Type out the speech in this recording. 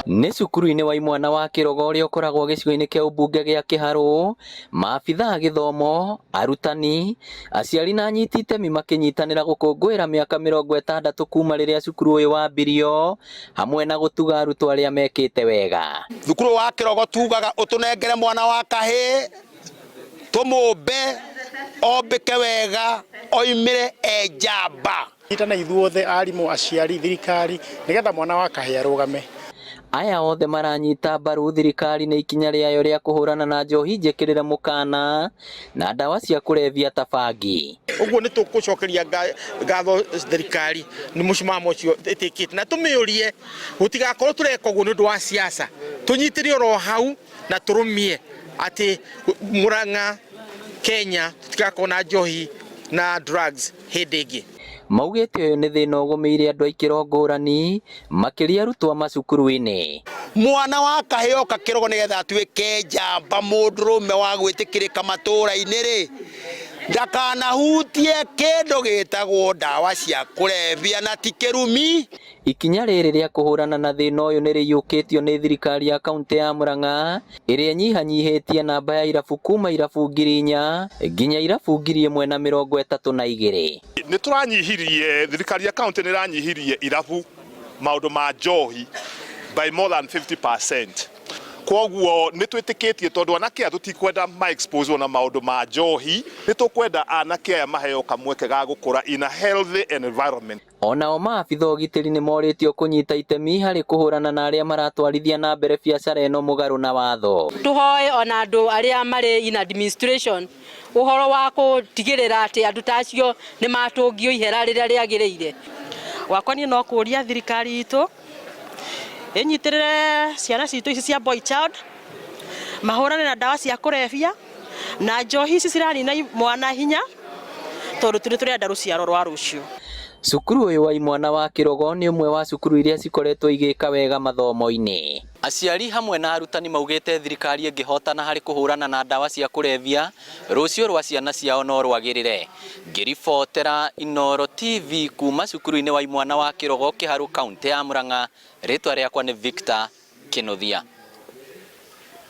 Nĩ cukuru-inĩ wa imwana wa Kĩrogo ũrĩa ũkoragwo gĩcigo-inĩ kĩa ũmbunge gĩa Kĩharũ, maabitha a gĩthomo, arutani, aciari na anyiti itemi makĩnyitanĩra gũkũngũĩra mĩaka 60 kuma rĩrĩa cukuru ũyũ wambirio, hamwe na gũtuga arutwo arĩa mekĩte wega. Thukuru wa Kĩrogo tugaga ũtũnengere mwana wa kahĩĩ tũmũmbe ombĩke wega oimĩre e njamba. Nyitana ithuothe arimũ, aciari, thirikari nĩgetha mwana wa kahĩĩ arũgame. Aya othe maranyita mbaru thirikari nĩ ikinya rĩayo rĩa kũhũrana na njohi njĩkĩrĩre mũkana na ndawa cia kũrebia ta bangi. Ũguo nĩ tũkũcokeria ngatho thirikari nĩ mũcimamo ũcio ĩtĩkĩte na tũmĩũrie gũtigakorwo tũreka ũguo nĩ ũndũ wa siasa, tũnyitĩre oro hau na tũrũmie atĩ Murang'a Kenya tũtigakorwo na njohi na drugs hĩndĩ ĩngĩ. Maugĩte ũyũ nĩ thĩna ũgũmĩire andũ a ikĩro ngũrani makĩria arutwo macukuru-inĩ. Mwana wa kahĩĩ oka Kĩrogo nĩgetha atuĩke njamba mũndũrũme wa gwĩtĩkĩrĩka matũũra-inĩ rĩ, ndakanahutie kĩndũ gĩtagwo ndawa cia kũrebia na ti kĩrumi. Ikinya rĩrĩ rĩa kũhũrana na thĩna ũyũ nĩ rĩiyũkĩtio nĩ thirikari ya kaunti ya Murang'a ĩrĩa ĩnyihanyihĩtie namba ya irabu kuma irabu 4,000 nginya irabu 1,032. Nĩ tũranyihirie, thirikari ya kaunti nĩ ĩranyihirie irabu maũndũ ma njohi by more than 50%. Kwoguo nĩ twĩtĩkĩtie tondũ anake aya tũtikwenda ma expose na maũndũ ma njohi, nĩ tũkwenda anake aya maheo kamweke ga gũkũra in a healthy environment. Onao maabitha ũgitĩri nĩ morĩtio kũnyita itemi harĩ kũhũrana na arĩa maratwarithia na mbere biacara ĩno mũgarũ na watho. Tũhoe ona andũ arĩa marĩ in administration ũhoro wa gũtigĩrĩra atĩ andũ ta acio nĩ matũngio ihera rĩrĩa rĩagĩrĩire. Gwakwa niĩ no kũria thirikari itũ ĩnyitĩrĩre ciana citũ ici cia boy child, mahũrane na ndawa cia kũrebia na njohi ici ciranina mwana hinya, tondũ nĩ tũrenda rũciaro rwa rũciũ. Cukuru ũyũ wa imwana wa Kĩrogo nĩ ũmwe wa cukuru iria cikoretwo igĩka wega mathomo-inĩ. Aciari hamwe na arutani maugĩte thirikari ĩngĩhotana harĩ kũhũrana na ndawa cia kũrebia, rũciũ rwa ciana ciao no rwagĩrĩre. Ngĩribotera Inooro TV kuma cukuru-inĩ wa imwana wa Kĩrogo Kĩharũ kaunti ya Murang'a, rĩtwa rĩakwa nĩ Victor Kĩnuthia.